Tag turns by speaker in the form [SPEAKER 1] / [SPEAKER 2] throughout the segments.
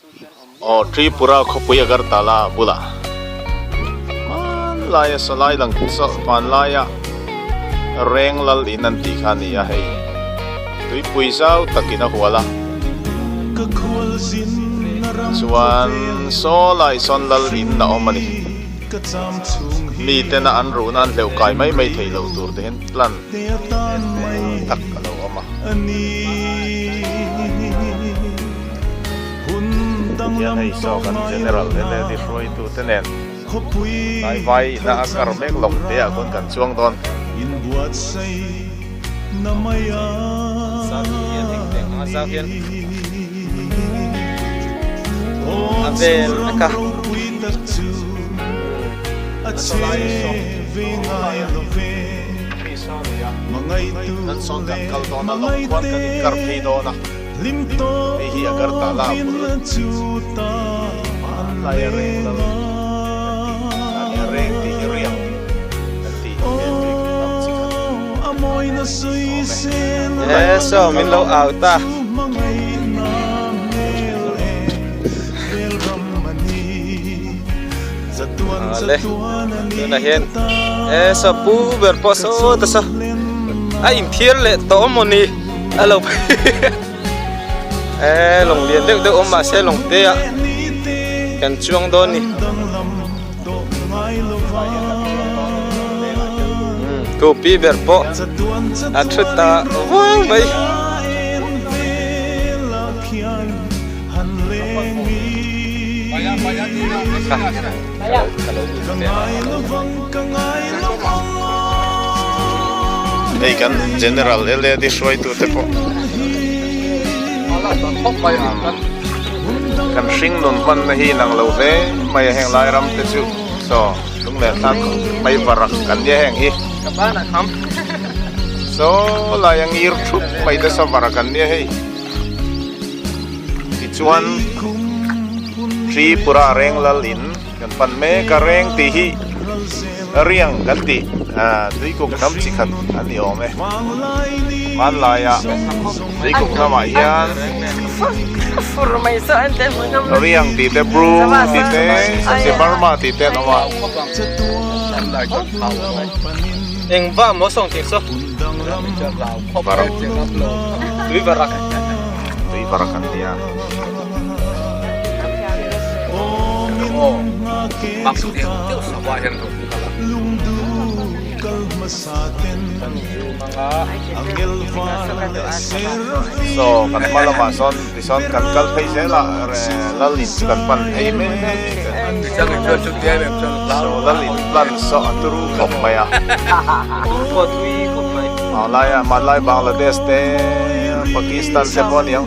[SPEAKER 1] Aw Tripura khawpui Agartala bulah hmanlaia sawlai lang saw hmanlaia reng lal in an tih kha a ni a hei tuipui zau takin a hual a chuan sawlai sawn lal in a awm a ni mi tena an ruhna an hleuh kai mai mai thei loh tur te hian plan tak a lo awm a. Tihian hei saw kan General LLD hruaitu te nen hnai vai ina a kar mek lawng te ah khawn kan chuang dawn. Kan sawn kan kal dawn a lawng khuan kan inkar phei dawn a. Hei hi Agartala bul hmanlai a reng lal kan tih a nia reng tih hi riang kan tih hi hmel tui kum lam chi khat awm e.
[SPEAKER 2] He saw min lo au ta. Ale tunah hian he saw pu ber pawh saw ta saw a inthiar leh tawh a mawni. A lo e lawng lian deuh deuh awm mahse lawng te ah kan chuang dawn ni topi ber pawh a thu ta vang mai.
[SPEAKER 1] Hei kan General LAD hruaitu te pawh kan hring nun hmanna hi inang lo hle mai a heng lai ram te chu saw lunglen thlak mai varak kan nia heng hi saw lai a ngir thup mai te saw varak an nia hei. Tichuan Tripura reng lal in kan pan mek a reng tih hi riang kan tih ah tuikuk hnam chi khat an ni awm e hmanlaiah tuikuk hnamah hian riang tih te bru tih te Burma tih te an awm a.
[SPEAKER 2] Engvang maw sawng thing saw.
[SPEAKER 1] Varak
[SPEAKER 2] Tui varak
[SPEAKER 1] Tui varak an nia. Saw kan hma lamah sawn tisawn kan kal phei zel a lal in chu kan pan phei mek a saw lal in plan saw a turu khawp mai a. Hmanlai ah hmanlai Bangladesh te Pakistan te pawh a ni ang.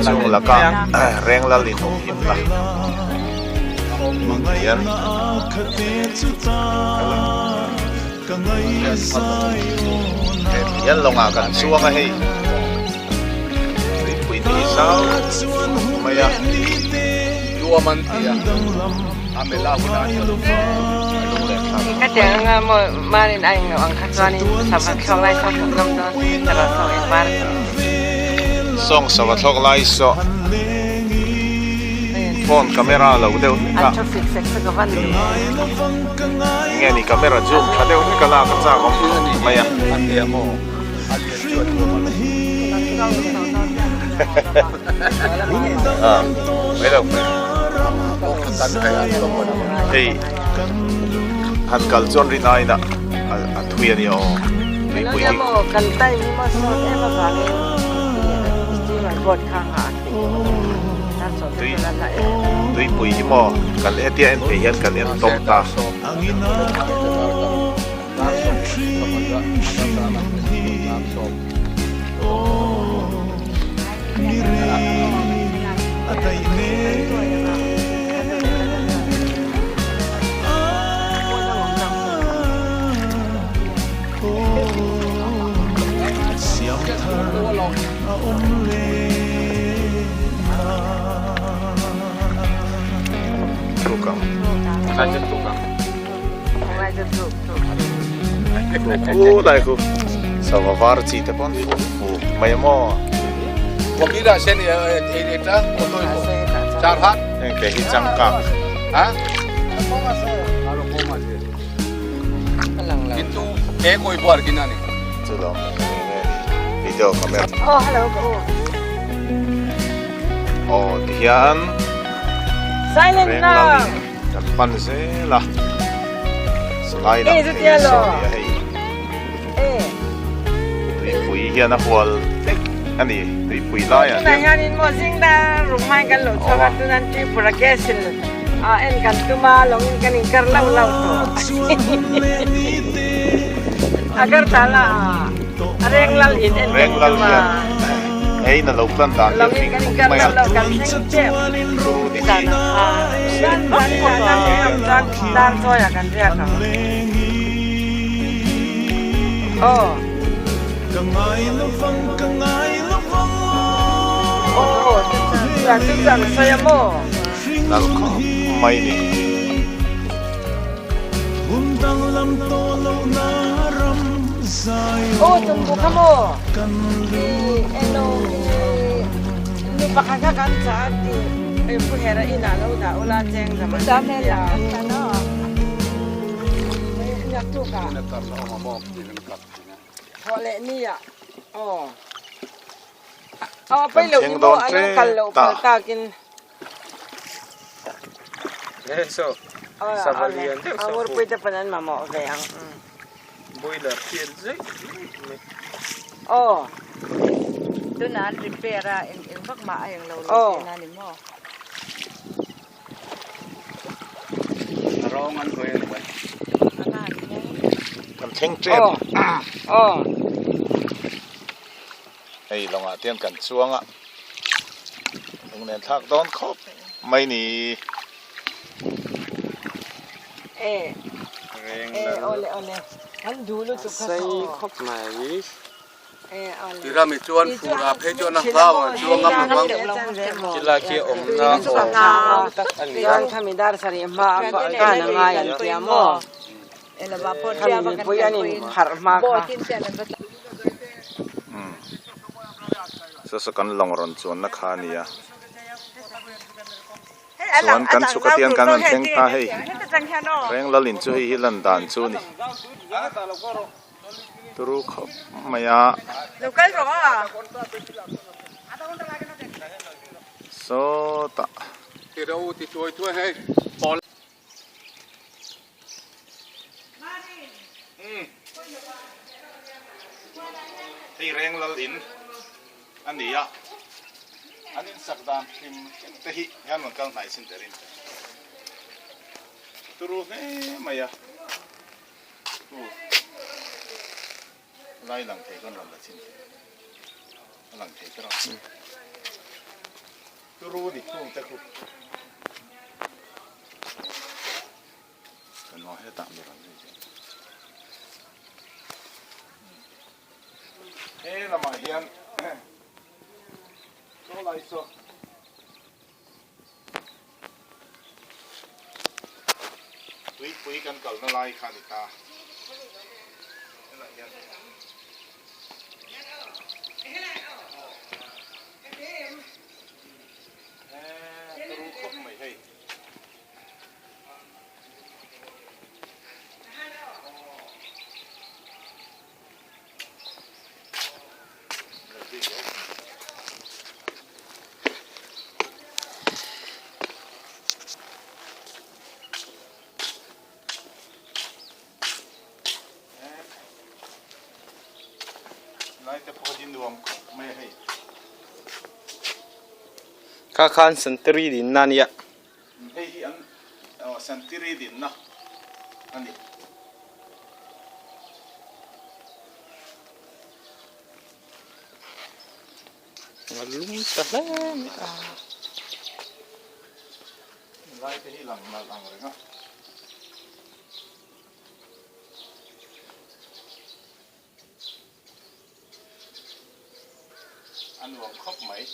[SPEAKER 1] Chung laka reng lal in awm him la hian hian lawngah kan chuang a hei tuipui te hi zau mai a. Sawng sava thlawk lai saw phone camera lo deuh hlek a nge ni camera zoom tha deuh hlek a lak a chak awm mai a. Hei han kal chuan rin aiin a a thui a nia aw tuipui hi. Tui tuipui hi maw kan hetia en theih hian kan en tawp ta. Thuk ang. Khu lai khu sava var chi te pawn fu mai a maw. Heng te hi changkang chu lo video camera aw tihian reng lalin kan pan zel a salai lang thei saw nia hei. Tuipui hian a hual vek a ni tuipui laiah hian.
[SPEAKER 3] Tunah hianin maw zingda rukmain kan lo chhuak a tunan Tripura castle ah en kan tum a lawngin kan inkar lauh lauh tawh Agartala ah reng lal in en kan tum a lawngin kan inkar lauh lauh kan thleng tep dar chawiah kan riak ang. Aw. Aw chuan chu chuan sawi a maw?
[SPEAKER 1] Lal khawp mai ni.
[SPEAKER 3] Aw tumbu kha maw? Eno nu pakhat kha kan chah a ti pu hera inah lo dah ula cheng zaman tia.
[SPEAKER 1] Kan thleng dawn ṭep ta. Kan thleng tep hei lawngah te hian kan chuang a lunglen thlak dawn khawp mai ni.
[SPEAKER 4] Tirami chuan fur ah phei chuan a hlau ah chuan ngam lo vang.
[SPEAKER 2] Chilai khi a awmna awm tak a ni a.
[SPEAKER 1] Saw saw kan lawng rawn chuanna kha a ni a. Chuan kan chhuk atiang kan rawn thleng ta hei. Reng lalin chu hei hi lan dan chu a ni. Turu khawp mai a. Sawtah. Hei reng lal in a ni a, an insak dan hrim hrim te hi hian rawn kal hnai chin terin turu hle mai a. Lai lang thei kan rawn la chin thei a lang thei ber ang turu ni khung te khu kan maw hetah mi rawn zui zel he lamah hian saw lai saw. Tuipui kan kalna lai kha a ni ta. Helai hian. He ka ru khawp mai hei.
[SPEAKER 2] Kha khan santiri dinna a nia.
[SPEAKER 1] Hei hi an santiri dinna a ni.
[SPEAKER 2] A lum ta hle mai a.
[SPEAKER 1] Lai te hi lang nalh ang reng a. A nuam khawp mai.